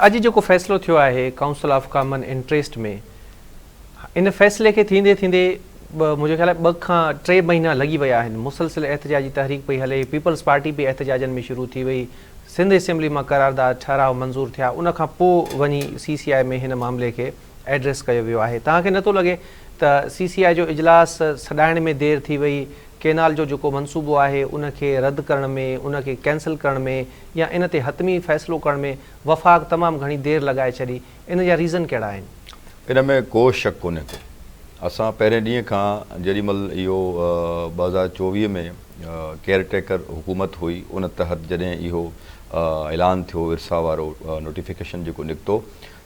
اڄ جيڪو فيصلو ٿيو آهي ڪائونسل آف ڪامن انٽريسٽ ۾ ان فيصلي کي ٿيندي ٿيندي منهنجي خيال ٻه کان ٽي مهينا لڳي ويا آهن مسلسل احتجاجي تحريڪ پئي هلي پيپلز پارٽي به احتجاجن ۾ شروع ٿي وئي سنڌ اسيمبلي مان قرارداد ٺهراء منظور ٿيا ان کان پوء وڃي سي سي آء ۾ هن معاملي کي ايڊريس ڪيو ويو آهي توهان کي نٿو لڳي ته سي سي آء جو اجلاس سڏائڻ ۾ دير ٿي وئي ڪينال جو جيڪو منصوبو آهي ان کي رد ڪرڻ ۾ ان کي ڪينسل ڪرڻ ۾ يا ان تي حتمي فيصلو ڪرڻ ۾ وفاق تمام گهڻي دير لڳائي ڇڏي ان جا ريزن ڪهڙا آهن؟ ان ۾ ڪو شڪ ڪونهي ڪو. اسان پهرين ڏينهن کان جيڏي مهل اهو 2024 ۾ ڪيئر ٽيڪر حڪومت هئي ان تحت جڏهن اهو اعلان ٿيو ارسا وارو نوٽيفڪيشن جيڪو نڪتو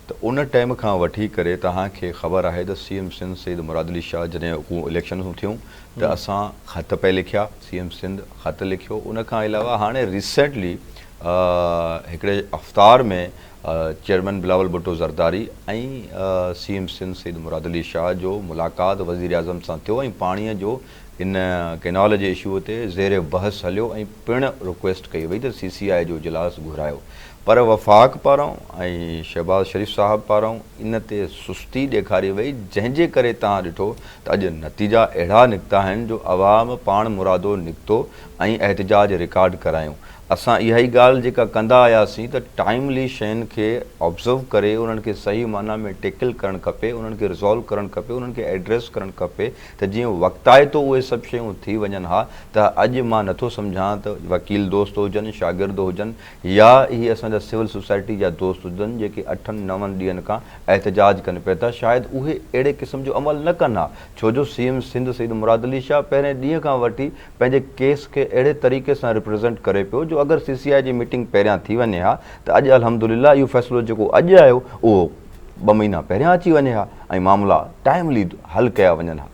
ته ان ٽائيم کان وٺي ڪري توهان کي خبر آهي ته سي ايم سنڌ سيد مراد علي شاهه جڏهن اليڪشنون ٿيون ته اسان خط پئي لکيا سي ايم سنڌ خط لکيو ان کان علاوه هاڻي ريسينٽلي هڪڙي افطار ۾ chairman Bilawal Bhutto Zardari ۽ C M Sindh Syed Murad Ali Shah جو ملاقات وزيراعظم سان ٿيو ۽ پاڻي جو ان ڪئنال جي اشو تي زير بحث هليو ۽ پڻ رڪويسٽ ڪئي وئي ته سي سي آء جو اجلاس گهرايو پر وفاق پاران ۽ شهباز شريف صاحب پاران ان تي سستي ڏيکاري وئي جنهن جي ڪري توهان ڏٺو ته اڄ نتيجا اهڙا نڪتا آهن جو عوام پاڻ مرادو نڪتو ۽ احتجاج رڪارڊ ڪرايون. اسان اها ئي ڳالهه جيڪا ڪندا آياسين ته ٽائيملي شين کي آبزرو ڪري انهن کي صحيح معنيٰ ۾ ٽيڪل ڪرڻ کپي، انهن کي ريزالو ڪرڻ کپي، انهن کي ايڊريس ڪرڻ کپي ته جيئن وقتائتو اهي سڀ شيون ٿي وڃن ها ته اڄ مان نٿو سمجهان ته وڪيل دوست هجن، شاگرد هجن يا اهي اسان جا سول سوسائٽي جا دوست هجن جيڪي اٺن نون ڏينهن کان احتجاج ڪن پيا ٿا شايد اهي اهڙي قسم جو عمل نه ڪن ها ڇو جو سي ايم سنڌ سيد مراد علي شاهه پهرين ڏينهن کان وٺي پنهنجي ڪيس کي اهڙي طريقي سان ريپريزنٽ ڪري پيو جو اگر سي سي آء جي ميٽنگ پهريان ٿي وڃي ها ته اڄ الحمدلله اهو فيصلو جيڪو اڄ آيو اهو ٻه مهينا پهريان اچي وڃي ها ۽ معاملا ٽائيملي حل ڪيا وڃن ها.